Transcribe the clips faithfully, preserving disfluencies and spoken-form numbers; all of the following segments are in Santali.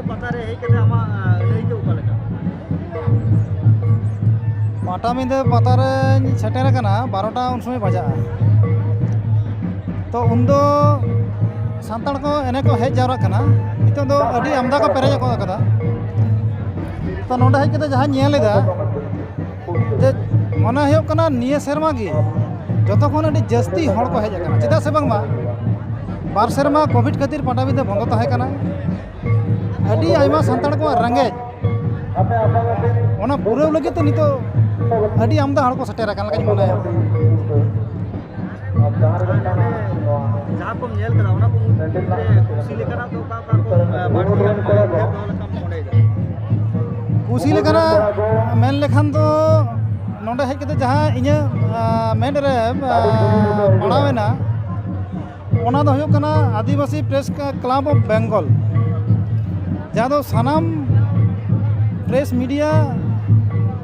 ᱯᱟᱛᱟ ᱨᱮ ᱦᱮᱡ ᱠᱟᱛᱮ ᱟᱢᱟᱜ, ᱟᱸ, ᱟᱹᱱᱟᱹᱭᱠᱟᱹᱣ ᱚᱠᱟ ᱞᱮᱠᱟ? ᱯᱟᱴᱟᱵᱤᱸᱫᱟᱹ ᱯᱟᱛᱟ ᱨᱮᱧ ᱥᱮᱴᱮᱨ ᱟᱠᱟᱱᱟ ᱵᱟᱨᱚᱴᱟ, ᱩᱱ ᱥᱚᱢᱚᱭ ᱵᱟᱡᱟᱜᱼᱟ᱾ ᱛᱚ ᱩᱱᱫᱚ ᱥᱟᱱᱛᱟᱲ ᱠᱚ ᱮᱱᱮ ᱠᱚ ᱦᱮᱡ ᱡᱟᱣᱨᱟᱜ ᱠᱟᱱᱟ᱾ ᱱᱤᱛᱚᱜ ᱫᱚ ᱟᱹᱰᱤ ᱟᱢᱫᱟ ᱠᱚ ᱯᱮᱨᱮᱡ ᱟᱠᱟᱫᱟ᱾ ᱛᱚ ᱱᱚᱰᱮ ᱦᱮᱡ ᱠᱟᱛᱮ ᱡᱟᱦᱟᱸᱧ ᱧᱮᱞ ᱮᱫᱟ ᱡᱮ ᱢᱚᱱᱮ ᱦᱩᱭᱩᱜ ᱠᱟᱱᱟ ᱱᱤᱭᱟᱹ ᱥᱮᱨᱢᱟ ᱜᱮ ᱡᱚᱛᱚ ᱠᱷᱚᱱ ᱟᱹᱰᱤ ᱡᱟᱹᱥᱛᱤ ᱦᱚᱲ ᱠᱚ ᱦᱮᱡ ᱟᱠᱟᱱᱟ᱾ ᱪᱮᱫᱟᱜ ᱥᱮ ᱵᱟᱝᱢᱟ ᱵᱟᱨ ᱥᱮᱨᱢᱟ ᱠᱳᱵᱷᱤᱰ ᱠᱷᱟᱹᱛᱤᱨ ᱯᱟᱴᱟᱵᱤᱸᱫᱟᱹ ᱵᱚᱱᱫᱚ ᱛᱟᱦᱮᱸ ᱠᱟᱱᱟ᱾ ᱟᱹᱰᱤ ᱟᱭᱢᱟ ᱥᱟᱱᱛᱟᱲ ᱠᱚᱣᱟᱜ ᱨᱮᱸᱜᱮᱡ, ᱚᱱᱟ ᱯᱩᱨᱟᱹᱣ ᱞᱟᱹᱜᱤᱫ ᱛᱮ ᱱᱤᱛᱚᱜ ᱟᱹᱰᱤ ᱟᱢᱫᱟ ᱦᱚᱲ ᱠᱚ ᱥᱮᱴᱮᱨ ᱟᱠᱟᱱ ᱞᱮᱠᱟᱧ ᱢᱚᱱᱮᱭᱟ᱾ ᱟᱨ ᱱᱚᱰᱮ ᱡᱟᱦᱟᱸ ᱠᱚᱢ ᱧᱮᱞ ᱠᱟᱫᱟ, ᱚᱱᱟ ᱠᱚ ᱢᱩᱫᱽᱨᱮ ᱠᱩᱥᱤ ᱞᱮᱠᱟᱱᱟᱜ ᱫᱚ ᱚᱠᱟ ᱚᱠᱟ ᱠᱚ, ᱟᱸ, ᱵᱟᱹᱲᱛᱤ ᱜᱟᱱ ᱰᱷᱮᱨ ᱫᱚᱦᱚ ᱞᱮᱠᱟᱢ ᱢᱚᱱᱮᱭᱮᱫᱟ? ᱠᱩᱥᱤ ᱞᱮᱠᱟᱱᱟᱜ ᱢᱮᱱ ᱞᱮᱠᱷᱟᱱ ᱫᱚ ᱱᱚᱰᱮ ᱦᱮᱡ ᱠᱟᱛᱮ ᱡᱟᱦᱟᱸ ᱤᱧᱟᱹᱜ, ᱟᱸ, ᱢᱮᱫ ᱨᱮ, ᱟᱸ, ᱯᱟᱲᱟᱣᱮᱱᱟ, ᱚᱱᱟ ᱫᱚ ᱦᱩᱭᱩᱜ ᱠᱟᱱᱟ ᱟᱹᱫᱤᱵᱟᱹᱥᱤ ᱯᱨᱮᱥ ᱠᱞᱟᱵᱽ ᱚᱯᱷ ᱵᱮᱝᱜᱚᱞ᱾ ᱡᱟᱦᱟᱸ ᱫᱚ ᱥᱟᱱᱟᱢ ᱯᱨᱮᱥ ᱢᱤᱰᱤᱭᱟ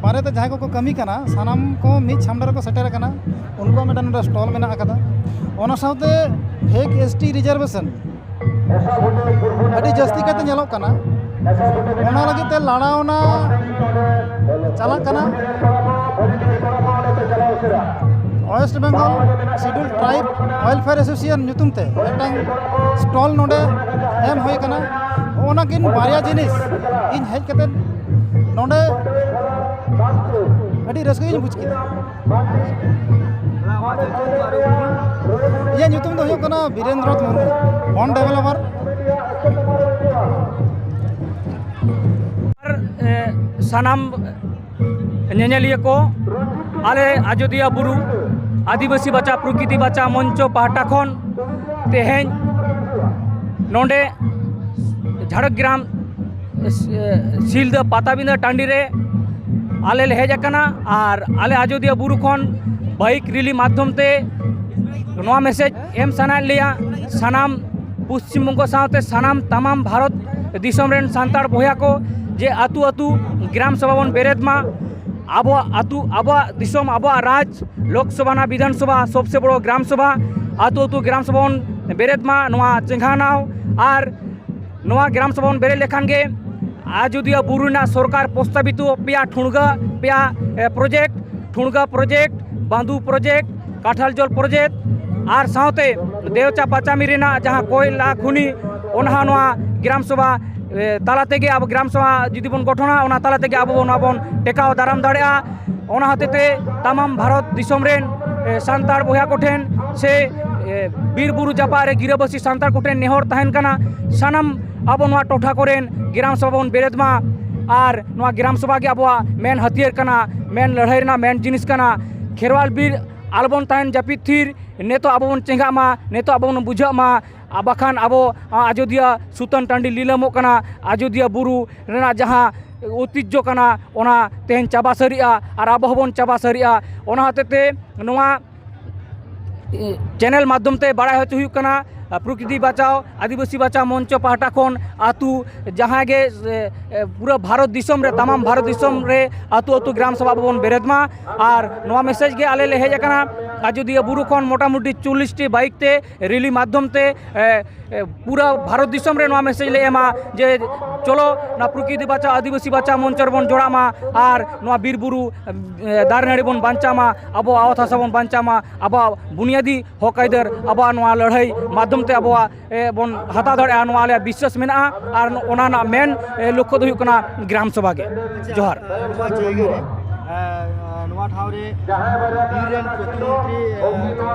ᱵᱟᱨᱮᱛᱮ ᱡᱟᱦᱟᱸᱭ ᱠᱚᱠᱚ ᱠᱟᱹᱢᱤ ᱠᱟᱱᱟ, ᱥᱟᱱᱟᱢ ᱠᱚ ᱢᱤᱫ ᱪᱷᱟᱢᱰᱟ ᱨᱮᱠᱚ ᱥᱮᱴᱮᱨ ᱟᱠᱟᱱᱟ᱾ ᱩᱱᱠᱩᱣᱟᱜ ᱢᱤᱫᱴᱟᱝ ᱱᱚᱰᱮ ᱥᱴᱚᱞ ᱢᱮᱱᱟᱜ ᱟᱠᱟᱫᱟ᱾ ᱚᱱᱟ ᱥᱟᱶᱛᱮ ᱯᱷᱮᱠ ᱮᱥ ᱴᱤ ᱨᱤᱡᱟᱨᱵᱷᱮᱥᱚᱱ ᱟᱹᱰᱤ ᱡᱟᱹᱥᱛᱤ ᱠᱟᱭᱛᱮ ᱧᱮᱞᱚᱜ ᱠᱟᱱᱟ᱾ ᱚᱱᱟ ᱞᱟᱹᱜᱤᱫ ᱛᱮ ᱞᱟᱲᱟᱣᱱᱟ ᱪᱟᱞᱟᱜ ᱠᱟᱱᱟ᱾ West Bengal schedule tribe welfare association ᱧᱩᱛᱩᱢ ᱛᱮ ᱢᱤᱫᱴᱟᱝ ᱥᱴᱚᱞ ᱱᱚᱰᱮ ᱮᱢ ᱦᱩᱭ ᱟᱠᱟᱱᱟ᱾ ᱦᱚᱸᱜᱼᱚ ᱱᱟ ᱠᱤᱱ ᱵᱟᱨᱭᱟ ᱡᱤᱱᱤᱥ ᱤᱧ ᱦᱮᱡ ᱠᱟᱛᱮ ᱱᱚᱰᱮ ᱟᱹᱰᱤ ᱨᱟᱹᱥᱠᱟᱹ ᱜᱤᱧ ᱵᱩᱡᱽ ᱠᱮᱫᱟ᱾ ᱤᱧᱟᱹᱜ ᱧᱩᱛᱩᱢ ᱫᱚ ᱦᱩᱭᱩᱜ ᱠᱟᱱᱟ ᱵᱤᱨᱮᱱᱫᱨᱚ ᱢᱩᱨᱢᱩ, ᱯᱷᱚᱱᱰ ᱰᱮᱵᱷᱮᱞᱚᱯᱟᱨ᱾ ᱟᱨ, ᱮ, ᱥᱟᱱᱟᱢ ᱧᱮᱧᱮᱞᱤᱭᱟᱹ ᱠᱚ, ᱟᱞᱮ ᱟᱡᱚᱫᱤᱭᱟᱹ ᱵᱩᱨᱩ ᱟᱹᱫᱤᱵᱟᱹᱥᱤ ᱵᱟᱪᱟ ᱯᱨᱚᱠᱨᱤᱛᱤ ᱵᱟᱪᱟ ᱢᱚᱧᱪᱚ ᱯᱟᱦᱴᱟ ᱠᱷᱚᱱ ᱛᱮᱦᱮᱧ ᱱᱚᱰᱮ ᱡᱷᱟᱲᱜᱨᱟᱢ ᱥᱤᱞᱫᱟᱹ ᱯᱟᱛᱟᱵᱤᱸᱫᱷᱟᱹ ᱴᱟᱺᱰᱤ ᱨᱮ ᱟᱞᱮ ᱞᱮ ᱦᱮᱡ ᱟᱠᱟᱱᱟ᱾ ᱟᱨ ᱟᱞᱮ ᱟᱡᱚᱫᱤᱭᱟᱹ ᱵᱩᱨᱩ ᱠᱷᱚᱱ ᱵᱟᱭᱤᱠ ᱨᱮᱞᱤ ᱢᱟᱫᱽᱫᱷᱚᱢ ᱛᱮ ᱱᱚᱣᱟ ᱢᱮᱥᱮᱡᱽ ᱮᱢ ᱥᱟᱱᱟᱭᱮᱫ ᱞᱮᱭᱟ ᱥᱟᱱᱟᱢ ᱯᱚᱥᱪᱤᱢ ᱵᱚᱝᱜᱚ ᱥᱟᱶᱛᱮ ᱥᱟᱱᱟᱢ ᱛᱟᱢᱟᱢ ᱵᱷᱟᱨᱚᱛ ᱫᱤᱥᱚᱢ ᱨᱮᱱ ᱥᱟᱱᱛᱟᱲ ᱵᱚᱭᱦᱟ ᱠᱚ, ᱡᱮ ᱟᱹᱛᱩ ᱟᱹᱛᱩ ᱜᱨᱟᱢ ᱥᱚᱵᱷᱟ ᱵᱚᱱ ᱵᱮᱨᱮᱫ ᱢᱟ᱾ ᱟᱵᱚᱣᱟᱜ ᱟᱹᱛᱩ, ᱟᱵᱚᱣᱟᱜ ᱫᱤᱥᱚᱢ, ᱟᱵᱚᱣᱟᱜ ᱨᱟᱡᱽ, ᱞᱳᱠᱥᱚᱵᱷᱟ ᱱᱟ ᱵᱤᱫᱷᱟᱱ ᱥᱚᱵᱷᱟ, ᱥᱚᱵᱥᱮ ᱵᱚᱲᱚ ᱜᱨᱟᱢ ᱥᱚᱵᱷᱟ, ᱟᱹᱛᱩ ᱟᱹᱛᱩ ᱜᱨᱟᱢ ᱥᱚᱵᱷᱟ ᱵᱚᱱ ᱵᱮᱨᱮᱫ ᱢᱟ᱾ ᱱᱚᱣᱟ ᱪᱮᱸᱜᱷᱟᱣᱱᱟᱣ ᱟᱨ ᱱᱚᱣᱟ ᱜᱨᱟᱢ ᱥᱚᱵᱷᱟ ᱵᱚᱱ ᱵᱮᱨᱮᱫ ᱞᱮᱠᱷᱟᱱ ᱜᱮ ᱟᱡᱳᱫᱤᱭᱟᱹ ᱵᱩᱨᱩ ᱨᱮᱱᱟᱜ ᱥᱚᱨᱠᱟᱨ ᱯᱨᱚᱥᱛᱟᱵᱤᱛ ᱯᱮᱭᱟ ᱴᱷᱩᱲᱜᱟᱹ, ᱯᱮᱭᱟ, ᱮ, ᱯᱨᱚᱡᱮᱠᱴ, ᱴᱷᱩᱲᱜᱟᱹ ᱯᱨᱚᱡᱮᱠᱴ, ᱵᱟᱸᱫᱩ ᱯᱨᱚᱡᱮᱠᱴ, ᱠᱟᱴᱷᱟᱞ ᱡᱚᱞ ᱯᱨᱚᱡᱮᱠᱴ ᱟᱨ ᱥᱟᱶᱛᱮ ᱫᱮᱣᱪᱟ ᱯᱟᱪᱟᱢᱤ ᱨᱮᱱᱟᱜ ᱡᱟᱦᱟᱸ ᱠᱚᱭᱞᱟ ᱠᱷᱩᱱᱤ, ᱚᱱᱟ ᱦᱚᱸ ᱱᱚᱣᱟ ᱜᱨᱟᱢ ᱥᱚᱵᱷᱟ, ᱮ, ᱛᱟᱞᱟ ᱛᱮᱜᱮ ᱟᱵᱚ ᱜᱨᱟᱢ ᱥᱚᱵᱷᱟ ᱡᱩᱫᱤ ᱵᱚᱱ ᱜᱚᱴᱷᱚᱱᱟ, ᱚᱱᱟ ᱛᱟᱞᱟ ᱛᱮᱜᱮ ᱟᱵᱚ ᱵᱚᱱ, ᱱᱚᱣᱟ ᱵᱚᱱ ᱴᱮᱠᱟᱣ ᱫᱟᱨᱟᱢ ᱫᱟᱲᱮᱭᱟᱜᱼᱟ᱾ ᱚᱱᱟ ᱦᱚᱛᱮ ᱛᱮ ᱛᱟᱢᱟᱢ ᱵᱷᱟᱨᱚᱛ ᱫᱤᱥᱚᱢ ᱨᱮᱱ, ᱮ, ᱥᱟᱱᱛᱟᱲ ᱵᱚᱭᱦᱟ ᱠᱚᱴᱷᱮᱱ ᱥᱮ, ᱮ, ᱵᱤᱨ ᱵᱩᱨᱩ ᱡᱟᱯᱟᱜ ᱨᱮ ᱜᱤᱨᱟᱹᱵᱟᱹᱥᱤ ᱥᱟᱱᱛᱟᱲ ᱠᱚᱴᱷᱮᱱ ᱱᱮᱦᱚᱨ ᱛᱟᱦᱮᱱ ᱠᱟᱱᱟ, ᱥᱟᱱᱟᱢ ᱟᱵᱚ ᱱᱚᱣᱟ ᱴᱚᱴᱷᱟ ᱠᱚᱨᱮᱱ ᱜᱨᱟᱢ ᱥᱚᱵᱷᱟ ᱵᱚᱱ ᱵᱮᱨᱮᱫ ᱢᱟ᱾ ᱟᱨ ᱱᱚᱣᱟ ᱜᱨᱟᱢ ᱥᱚᱵᱷᱟ ᱜᱮ ᱟᱵᱚᱣᱟᱜ ᱢᱮᱱ ᱦᱟᱹᱛᱭᱟᱹᱨ ᱠᱟᱱᱟ, ᱢᱮᱱ ᱞᱟᱹᱲᱦᱟᱹᱭ ᱨᱮᱱᱟᱜ ᱢᱮᱱ ᱡᱤᱱᱤᱥ ᱠᱟᱱᱟ᱾ ᱠᱷᱮᱨᱣᱟᱞ ᱵᱤᱨ ᱟᱞᱚᱵᱚᱱ ᱛᱟᱦᱮᱱ ᱡᱟᱹᱯᱤᱫ ᱛᱷᱤᱨ, ᱱᱤᱛᱚᱜ ᱟᱵᱚ ᱵᱚᱱ ᱪᱮᱸᱜᱷᱟᱜ ᱢᱟ, ᱱᱤᱛᱚᱜ ᱟᱵᱚ ᱵᱚᱱ ᱵᱩᱡᱷᱟᱹᱜ ᱢᱟ᱾ ᱟᱨ ᱵᱟᱠᱷᱟᱱ ᱟᱵᱚ, ᱟ, ᱟᱡᱳᱫᱤᱭᱟᱹ ᱥᱩᱛᱟᱹᱱ ᱴᱟᱺᱰᱤ ᱞᱤᱞᱟᱹᱢᱚᱜ ᱠᱟᱱᱟ, ᱟᱡᱳᱫᱤᱭᱟᱹ ᱵᱩᱨᱩ ᱨᱮᱱᱟᱜ ᱡᱟᱦᱟᱸ ᱳᱭᱛᱤᱡᱽᱡᱚ ᱠᱟᱱᱟ, ᱚᱱᱟ ᱛᱮᱦᱮᱧ ᱪᱟᱵᱟ ᱥᱟᱹᱨᱤᱜᱼᱟ ᱟᱨ ᱟᱵᱚ ᱦᱚᱸᱵᱚᱱ ᱪᱟᱵᱟ ᱥᱟᱹᱨᱤᱜᱼᱟ᱾ ᱚᱱᱟ ᱦᱚᱛᱮ ᱛᱮ ᱱᱚᱣᱟ, ᱮ, ᱪᱮᱱᱮᱞ ᱢᱟᱫᱽᱫᱷᱚᱢ ᱛᱮ ᱵᱟᱲᱟᱭ ᱦᱚᱪᱚ ᱦᱩᱭᱩᱜ ᱠᱟᱱᱟ, ᱟ, ᱯᱨᱚᱠᱨᱤᱛᱤ ᱵᱟᱪᱟᱣ ᱟᱹᱫᱤᱵᱟᱹᱥᱤ ᱵᱟᱪᱟᱣ ᱢᱚᱧᱪᱚ ᱯᱟᱦᱴᱟ ᱠᱷᱚᱱ ᱟᱹᱛᱩ ᱡᱟᱦᱟᱸ ᱜᱮ, ᱮ, ᱮ, ᱯᱩᱨᱟᱹ ᱵᱷᱟᱨᱚᱛ ᱫᱤᱥᱚᱢ ᱨᱮ, ᱛᱟᱢᱟᱢ ᱵᱷᱟᱨᱚᱛ ᱫᱤᱥᱚᱢ ᱨᱮ ᱟᱹᱛᱩ ᱟᱹᱛᱩ ᱜᱨᱟᱢ ᱥᱚᱵᱷᱟ ᱟᱵᱚ ᱵᱚᱱ ᱵᱮᱨᱮᱫ ᱢᱟ᱾ ᱟᱨ ᱱᱚᱣᱟ ᱢᱮᱥᱮᱡᱽ ᱜᱮ ᱟᱞᱮ ᱞᱮ ᱦᱮᱡ ᱟᱠᱟᱱᱟ᱾ ᱟᱡᱳᱫᱤᱭᱟᱹ ᱵᱩᱨᱩ ᱠᱷᱚᱱ ᱢᱚᱴᱟᱢᱩᱴᱤ ᱪᱚᱞᱞᱤᱥ ᱴᱤ ᱵᱟᱭᱤᱠ ᱛᱮ, ᱨᱮᱞᱤ ᱢᱟᱫᱽᱫᱷᱚᱢ ᱛᱮ, ᱮ, ᱮ, ᱯᱩᱨᱟᱹ ᱵᱷᱟᱨᱚᱛ ᱫᱤᱥᱚᱢ ᱨᱮ ᱱᱚᱣᱟ ᱢᱮᱥᱮᱡᱽ ᱞᱮ ᱮᱢᱟ ᱡᱮ ᱪᱚᱞᱚ, ᱱᱚᱣᱟ ᱯᱨᱚᱠᱨᱤᱛᱤ ᱵᱟᱪᱟᱣ ᱟᱹᱫᱤᱵᱟᱹᱥᱤ ᱵᱟᱪᱟᱣ ᱢᱚᱧᱪᱚ ᱨᱮᱵᱚᱱ ᱡᱚᱲᱟᱜ ᱢᱟ ᱟᱨ ᱱᱚᱣᱟ ᱵᱤᱨ ᱵᱩᱨᱩ, ᱮ, ᱫᱟᱨᱮ ᱱᱟᱹᱲᱤ ᱵᱚᱱ ᱵᱟᱧᱪᱟᱣ ᱢᱟ, ᱟᱵᱚᱣᱟᱜ ᱚᱛ ᱦᱟᱥᱟ ᱵᱚᱱ ᱵᱟᱧᱪᱟᱣ ᱢᱟ, ᱟᱵᱚᱣᱟᱜ ᱵᱩᱱᱤᱭᱟᱹᱫᱤ ᱦᱚᱠ ᱟᱹᱭᱫᱟᱹᱨ ᱟᱵᱚᱣᱟᱜ ᱱᱚᱣᱟ ᱞᱟᱹᱲᱦᱟᱹᱭ ᱢᱟᱫᱽᱫᱷᱚᱢ ᱛᱮ ᱟᱵᱚᱣᱟᱜ, ᱮ, ᱵᱚᱱ ᱦᱟᱛᱟᱣ ᱫᱟᱲᱮᱭᱟᱜᱼᱟ, ᱱᱚᱣᱟ ᱟᱞᱮᱭᱟᱜ ᱵᱤᱥᱥᱟᱹᱥ ᱢᱮᱱᱟᱜᱼᱟ᱾ ᱟᱨ ᱚᱱᱟ ᱨᱮᱱᱟᱜ ᱢᱮᱱ, ᱮ, ᱞᱚᱠᱠᱷᱚ ᱫᱚ ᱦᱩᱭᱩᱜ ᱠᱟᱱᱟ ᱜᱨᱟᱢ ᱥᱚᱵᱷᱟ ᱜᱮ᱾ ᱡᱚᱦᱟᱨ᱾ ᱱᱚᱣᱟ ᱡᱟᱭᱜᱟ ᱨᱮ, ᱮ, ᱱᱚᱣᱟ ᱴᱷᱟᱶ ᱨᱮ ᱵᱤᱨ ᱨᱮᱱ ᱯᱨᱚᱛᱤᱢᱚᱱᱛᱨᱤ, ᱮ,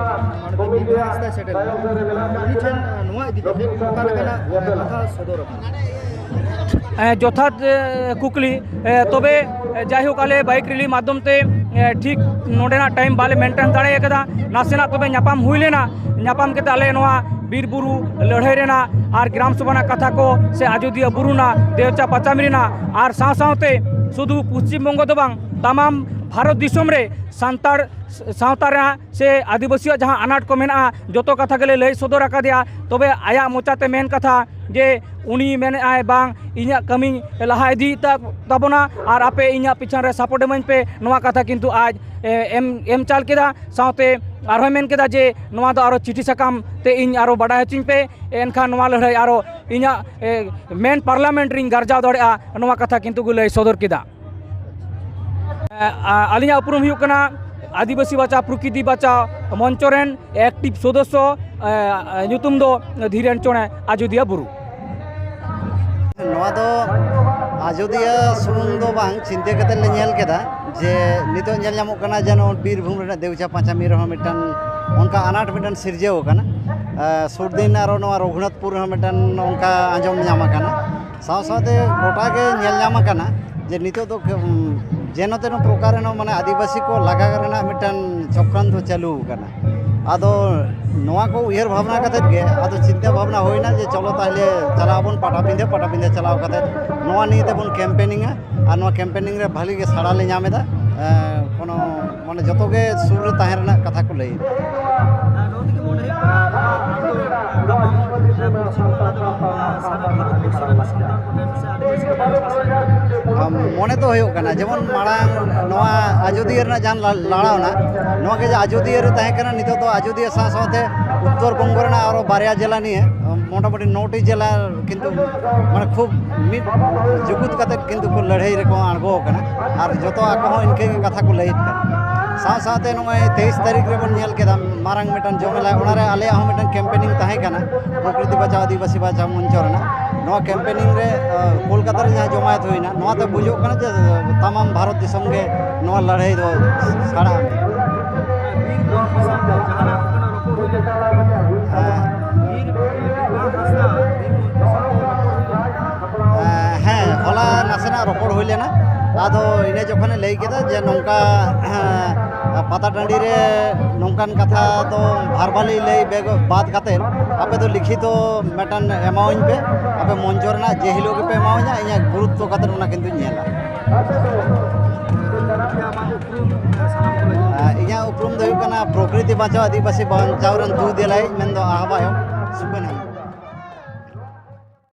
ᱢᱟᱱᱚᱛ ᱵᱤᱨᱵᱟᱦᱟ ᱦᱟᱸᱥᱫᱟ ᱥᱮᱴᱮᱨ ᱞᱮᱱᱟ᱾ ᱩᱱᱤ ᱴᱷᱮᱱ, ᱮ, ᱱᱚᱣᱟ ᱤᱫᱤ ᱠᱟᱛᱮ ᱚᱠᱟ ᱞᱮᱠᱟᱱᱟᱜ, ᱮ, ᱠᱟᱛᱷᱟ ᱥᱚᱫᱚᱨ ᱟᱠᱟᱱᱟ? ᱮ, ᱡᱚᱛᱷᱟᱛ, ᱮ, ᱠᱩᱠᱞᱤ᱾ ᱮ, ᱛᱚᱵᱮ, ᱮ, ᱡᱟᱭᱦᱳᱠ, ᱟᱞᱮ ᱵᱟᱭᱤᱠ ᱨᱮᱞᱤ ᱢᱟᱫᱽᱫᱷᱚᱢ ᱛᱮ, ᱮ, ᱴᱷᱤᱠ ᱱᱚᱰᱮᱱᱟᱜ ᱴᱟᱭᱤᱢ ᱵᱟᱞᱮ ᱢᱮᱱᱴᱮᱱ ᱫᱟᱲᱮ ᱟᱠᱟᱫᱟ᱾ ᱱᱟᱥᱮᱱᱟᱜ ᱛᱚᱵᱮ ᱧᱟᱯᱟᱢ ᱦᱩᱭ ᱞᱮᱱᱟ᱾ ᱧᱟᱯᱟᱢ ᱠᱟᱛᱮ ᱟᱞᱮ ᱱᱚᱣᱟ ᱵᱤᱨ ᱵᱩᱨᱩ ᱞᱟᱹᱲᱦᱟᱹᱭ ᱨᱮᱱᱟᱜ ᱟᱨ ᱜᱨᱟᱢ ᱥᱚᱵᱷᱟ ᱨᱮᱱᱟᱜ ᱠᱟᱛᱷᱟ ᱠᱚ ᱥᱮ ᱟᱡᱳᱫᱤᱭᱟᱹ ᱵᱩᱨᱩ ᱨᱮᱱᱟᱜ ᱫᱮᱣᱪᱟ ᱯᱟᱪᱟᱢᱤ ᱨᱮᱱᱟᱜ ᱟᱨ ᱥᱟᱶ ᱥᱟᱶᱛᱮ ᱥᱩᱫᱷᱩ ᱯᱚᱥᱪᱤᱢ ᱵᱚᱝᱜᱚ ᱫᱚ ᱵᱟᱝ, ᱛᱟᱢᱟᱢ ᱵᱷᱟᱨᱚᱛ ᱫᱤᱥᱚᱢ ᱨᱮ ᱥᱟᱱᱛᱟᱲ ᱥᱟᱶᱛᱟ ᱨᱮᱱᱟᱜ ᱥᱮ ᱟᱹᱫᱤᱵᱟᱹᱥᱤᱭᱟᱜ ᱡᱟᱦᱟᱸ ᱟᱱᱟᱴ ᱠᱚ ᱢᱮᱱᱟᱜᱼᱟ, ᱡᱚᱛᱚ ᱠᱟᱛᱷᱟ ᱜᱮᱞᱮ ᱞᱟᱹᱭ ᱥᱚᱫᱚᱨ ᱟᱠᱟᱫᱮᱭᱟ᱾ ᱛᱚᱵᱮ ᱟᱭᱟᱜ ᱢᱚᱪᱟᱛᱮ ᱢᱮᱱ ᱠᱟᱛᱷᱟ ᱡᱮ ᱩᱱᱤ ᱢᱮᱱᱮᱫᱼᱟᱭ, "ᱵᱟᱝ, ᱤᱧᱟᱹᱜ ᱠᱟᱹᱢᱤ ᱞᱟᱦᱟ ᱤᱫᱤᱭ ᱛᱟ-, ᱛᱟᱵᱚᱱᱟ ᱟᱨ ᱟᱯᱮ ᱤᱧᱟᱹᱜ ᱯᱤᱪᱷᱟᱱ ᱨᱮ ᱥᱟᱯᱳᱨᱴ ᱮᱢᱟᱹᱧ ᱯᱮ", ᱱᱚᱣᱟ ᱠᱟᱛᱷᱟ ᱠᱤᱱᱛᱩ ᱟᱡ, ᱮ, ᱮᱢ, ᱮᱢ ᱪᱟᱞ ᱠᱮᱫᱟ᱾ ᱥᱟᱶᱛᱮ ᱟᱨᱦᱚᱸᱭ ᱢᱮᱱ ᱠᱮᱫᱟ ᱡᱮ ᱱᱚᱣᱟ ᱫᱚ ᱟᱨᱚ ᱪᱤᱴᱷᱤ ᱥᱟᱠᱟᱢ ᱛᱮ ᱤᱧ ᱟᱨᱚ ᱵᱟᱰᱟᱭ ᱦᱚᱪᱚᱧ ᱯᱮ, ᱮᱱᱠᱷᱟᱱ ᱱᱚᱣᱟ ᱞᱟᱹᱲᱦᱟᱹᱭ ᱟᱨᱚ ᱤᱧᱟᱹᱜ, ᱮ, ᱢᱮᱱ ᱯᱟᱨᱞᱟᱢᱮᱱᱴ ᱨᱤᱧ ᱜᱟᱨᱡᱟᱣ ᱫᱟᱲᱮᱭᱟᱜᱼᱟ, ᱱᱚᱣᱟ ᱠᱟᱛᱷᱟ ᱠᱤᱱᱛᱩ ᱠᱚ ᱞᱟᱹᱭ ᱥᱚᱫᱚᱨ ᱠᱮᱫᱟ᱾ ᱮ, ᱟ-, ᱟᱹᱞᱤᱧᱟᱜ ᱩᱯᱨᱩᱢ ᱦᱩᱭᱩᱜ ᱠᱟᱱᱟ ᱟᱹᱫᱤᱵᱟᱹᱥᱤ ᱵᱟᱪᱟᱣ ᱯᱨᱚᱠᱨᱤᱛᱤ ᱵᱟᱪᱟᱣ ᱢᱚᱧᱪᱚ ᱨᱮᱱ ᱮᱠᱴᱤᱵᱷ ᱥᱚᱫᱚᱥᱥᱚ, ᱮ, ᱧᱩᱛᱩᱢ ᱫᱚ ᱫᱷᱤᱨᱮᱱ ᱪᱚᱬᱮ, ᱟᱡᱚᱫᱤᱭᱟᱹ ᱵᱩᱨᱩ᱾ ᱱᱚᱣᱟ ᱫᱚ ᱟᱡᱚᱫᱤᱭᱟᱹ ᱥᱩᱢᱩᱝ ᱫᱚ ᱵᱟᱝ, ᱪᱤᱱᱛᱟᱹ ᱠᱟᱛᱮ ᱞᱮ ᱧᱮᱞ ᱠᱮᱫᱟ ᱡᱮ ᱱᱤᱛᱚᱜ ᱧᱮᱞ ᱧᱟᱢᱚᱜ ᱠᱟᱱᱟ ᱡᱮ ᱱᱚᱣᱟ ᱵᱤᱨᱵᱷᱩᱢ ᱨᱮᱱᱟᱜ ᱫᱮᱣᱪᱟ ᱯᱟᱸᱪᱟᱢᱤ ᱨᱮᱦᱚᱸ ᱢᱤᱫᱴᱟᱝ ᱚᱱᱠᱟ ᱟᱱᱟᱴ ᱢᱤᱫᱴᱟᱝ ᱥᱤᱨᱡᱟᱹᱣ ᱟᱠᱟᱱᱟ᱾ ᱮ, ᱥᱩᱨ ᱫᱤᱱ ᱟᱨᱚ ᱱᱚᱣᱟ ᱨᱚᱜᱷᱩᱱᱟᱛᱷᱯᱩᱨ ᱨᱮᱦᱚᱸ ᱢᱤᱫᱴᱟᱝ ᱚᱱᱠᱟ ᱟᱸᱡᱚᱢ ᱧᱟᱢ ᱟᱠᱟᱱᱟ᱾ ᱥᱟᱶ ᱥᱟᱶᱛᱮ ᱜᱚᱴᱟ ᱜᱮ ᱧᱮᱞ ᱧᱟᱢ ᱟᱠᱟᱱᱟ ᱡᱮ ᱱᱤᱛᱚᱜ ᱫᱚ ᱠᱮ-, ᱩᱢ, ᱡᱮᱱᱚ ᱛᱮᱱᱚ ᱯᱨᱚᱠᱟᱨ ᱨᱮᱱᱟᱜ, ᱢᱟᱱᱮ, ᱟᱹᱫᱤᱵᱟᱹᱥᱤ ᱠᱚ ᱞᱟᱜᱟ ᱨᱮᱱᱟᱜ ᱢᱤᱫᱴᱟᱝ ᱪᱚᱠᱨᱟᱱᱛᱚ ᱪᱟᱹᱞᱩ ᱟᱠᱟᱱᱟ᱾ ᱟᱫᱚ ᱱᱚᱣᱟ ᱠᱚ ᱩᱭᱦᱟᱹᱨ ᱵᱷᱟᱵᱽᱱᱟ ᱠᱟᱛᱮᱫ ᱜᱮ ᱟᱫᱚ ᱪᱤᱱᱛᱟᱹ ᱵᱷᱟᱵᱽᱱᱟ ᱦᱩᱭᱱᱟ ᱡᱮ ᱪᱚᱞᱚ ᱛᱟᱦᱞᱮ ᱪᱟᱞᱟᱜ ᱟᱵᱚᱱ ᱯᱟᱴᱟᱵᱤᱸᱫᱷᱟᱹ, ᱯᱟᱴᱟᱵᱤᱸᱫᱷᱟᱹ ᱪᱟᱞᱟᱣ ᱠᱟᱛᱮᱫ ᱱᱚᱣᱟ ᱱᱤᱭᱮ ᱛᱮᱵᱚᱱ ᱠᱮᱢᱯᱮᱱᱤᱝᱟ᱾ ᱟᱨ ᱱᱚᱣᱟ ᱠᱮᱢᱯᱮᱱᱤᱝ ᱨᱮ ᱵᱷᱟᱹᱞᱤ ᱜᱮ ᱥᱟᱲᱟ ᱞᱮ ᱧᱟᱢ ᱮᱫᱟ᱾ ᱮᱸ, ᱠᱳᱱᱳ, ᱢᱟᱱᱮ, ᱡᱚᱛᱚ ᱜᱮ ᱥᱩᱨ ᱨᱮ ᱛᱟᱦᱮᱸ ᱨᱮᱱᱟᱜ ᱠᱟᱛᱷᱟ ᱠᱚ ᱞᱟᱹᱭ ᱮᱫᱟ᱾ ᱟᱢ, ᱢᱚᱱᱮ ᱫᱚ ᱦᱩᱭᱩᱜ ᱠᱟᱱᱟ, ᱡᱮᱢᱚᱱ ᱢᱟᱲᱟᱝ ᱱᱚᱣᱟ ᱟᱡᱚᱫᱤᱭᱟᱹ ᱨᱮᱱᱟᱜ ᱡᱟᱦᱟᱸ ᱞᱟ-, ᱞᱟᱲᱟᱣᱱᱟ, ᱱᱚᱣᱟ ᱜᱮ ᱡᱮ ᱟᱡᱚᱫᱤᱭᱟᱹ ᱨᱮ ᱛᱟᱦᱮᱸ ᱠᱟᱱᱟ, ᱱᱤᱛᱚᱜ ᱫᱚ ᱟᱡᱚᱫᱤᱭᱟᱹ ᱥᱟᱶ ᱥᱟᱶᱛᱮ ᱩᱛᱛᱚᱨ ᱵᱚᱝᱜᱚ ᱨᱮᱱᱟᱜ ᱟᱨᱚ ᱵᱟᱨᱭᱟ ᱡᱮᱞᱟ ᱱᱤᱭᱮ, ᱢᱚᱴᱟᱢᱩᱴᱤ ᱱᱚᱴᱤ ᱡᱮᱞᱟ ᱠᱤᱱᱛᱩ, ᱢᱟᱱᱮ, ᱠᱷᱩᱵ ᱢᱤᱫ ᱡᱩᱜᱩᱫ ᱠᱟᱛᱮᱫ ᱠᱤᱱᱛᱩ ᱠᱚ ᱞᱟᱹᱲᱦᱟᱹᱭ ᱨᱮᱠᱚ ᱟᱬᱜᱚ ᱟᱠᱟᱱᱟ᱾ ᱟᱨ ᱡᱚᱛᱚ ᱟᱠᱚ ᱦᱚᱸ ᱤᱱᱠᱟᱹ ᱜᱮ ᱠᱟᱛᱷᱟ ᱠᱚ ᱞᱟᱹᱭᱮᱫ ᱠᱟᱱᱟ᱾ ᱥᱟᱶ ᱥᱟᱶᱛᱮ ᱱᱚᱜᱼᱚᱭ ᱛᱮᱭᱤᱥ ᱛᱟᱹᱨᱤᱠᱷ ᱨᱮᱵᱚᱱ ᱧᱮᱞ ᱠᱮᱫᱟ ᱢᱟᱨᱟᱝ ᱢᱤᱫᱴᱟᱝ ᱡᱚᱢᱮᱞᱟ, ᱚᱱᱟᱨᱮ ᱟᱞᱮᱭᱟᱜ ᱦᱚᱸ ᱢᱤᱫᱴᱟᱝ ᱠᱮᱢᱯᱮᱱᱤᱝ ᱛᱟᱦᱮᱸ ᱠᱟᱱᱟ, ᱯᱨᱚᱠᱨᱤᱛᱤ ᱵᱟᱪᱟᱣ ᱟᱹᱫᱤᱵᱟᱹᱥᱤ ᱵᱟᱪᱟᱣ ᱢᱚᱧᱪᱚ ᱨᱮᱱᱟᱜ᱾ ᱱᱚᱣᱟ ᱠᱮᱢᱯᱮᱱᱤᱝ ᱨᱮ, ᱟᱸ, ᱠᱳᱞᱠᱟᱛᱟ ᱨᱮ ᱡᱟᱦᱟᱸ ᱡᱚᱢᱟᱭᱮᱛ ᱦᱩᱭᱱᱟ, ᱱᱚᱣᱟᱛᱮ ᱵᱩᱡᱩᱜ ᱠᱟᱱᱟ ᱡᱮ, ᱟᱸ, ᱛᱟᱢᱟᱢ ᱵᱷᱟᱨᱚᱛ ᱫᱤᱥᱚᱢ ᱜᱮ ᱱᱚᱣᱟ ᱞᱟᱹᱲᱦᱟᱹᱭ ᱫᱚ ᱥᱟᱲᱟ ᱢᱮ᱾ ᱦᱮᱸ᱾ ᱦᱮᱸ, ᱦᱚᱞᱟ ᱱᱟᱥᱮᱱᱟᱜ ᱨᱚᱯᱚᱲ ᱦᱩᱭ ᱞᱮᱱᱟ᱾ ᱟᱫᱚ ᱤᱱᱟᱹ ᱡᱚᱠᱷᱚᱱᱮ ᱞᱟᱹᱭ ᱠᱮᱫᱟ ᱡᱮ ᱱᱚᱝᱠᱟ, ᱦᱮᱸ, ᱯᱟᱛᱟ ᱴᱟᱺᱰᱤ ᱨᱮ ᱱᱚᱝᱠᱟᱱ ᱠᱟᱛᱷᱟ ᱫᱚ ᱵᱷᱟᱨᱵᱟᱞᱤ ᱞᱟᱹᱭ ᱵᱮᱜᱚ-, ᱵᱟᱫ ᱠᱟᱛᱮ ᱟᱯᱮ ᱫᱚ ᱞᱤᱠᱷᱤᱛᱚ ᱢᱤᱫᱴᱟᱝ ᱮᱢᱟᱣᱟᱹᱧ ᱯᱮ᱾ ᱟᱯᱮ ᱢᱚᱧᱪᱚ ᱨᱮᱱᱟᱜ ᱡᱮ ᱦᱤᱞᱳᱜ ᱜᱮᱯᱮ ᱮᱢᱟᱣᱟᱹᱧᱟ, ᱤᱧᱟᱹᱜ ᱜᱩᱨᱩᱛᱛᱚ ᱠᱟᱛᱮ ᱚᱱᱟ ᱠᱤᱱᱛᱩᱧ ᱧᱮᱞᱟ᱾ ᱟᱢᱟᱜ ᱩᱯᱨᱩᱢ ᱥᱟᱱᱟᱢ ᱠᱚ ᱞᱟᱹᱜᱤᱫ᱾ ᱟᱨ ᱤᱧᱟᱹᱜ ᱩᱯᱨᱩᱢ ᱫᱚ ᱦᱩᱭᱩᱜ ᱠᱟᱱᱟ ᱯᱨᱚᱠᱨᱤᱛᱤ ᱵᱟᱧᱪᱟᱣ ᱟᱹᱫᱤᱵᱟᱹᱥᱤ ᱵᱟᱧᱪᱟᱣ ᱨᱮᱱ ᱫᱩ ᱫᱮᱞᱟᱭᱤᱡ, ᱢᱮᱱᱫᱚ ᱟᱦᱵᱟᱭᱚᱠ ᱥᱩᱠᱷᱮᱱ ᱦᱮᱢᱵᱨᱚᱢ᱾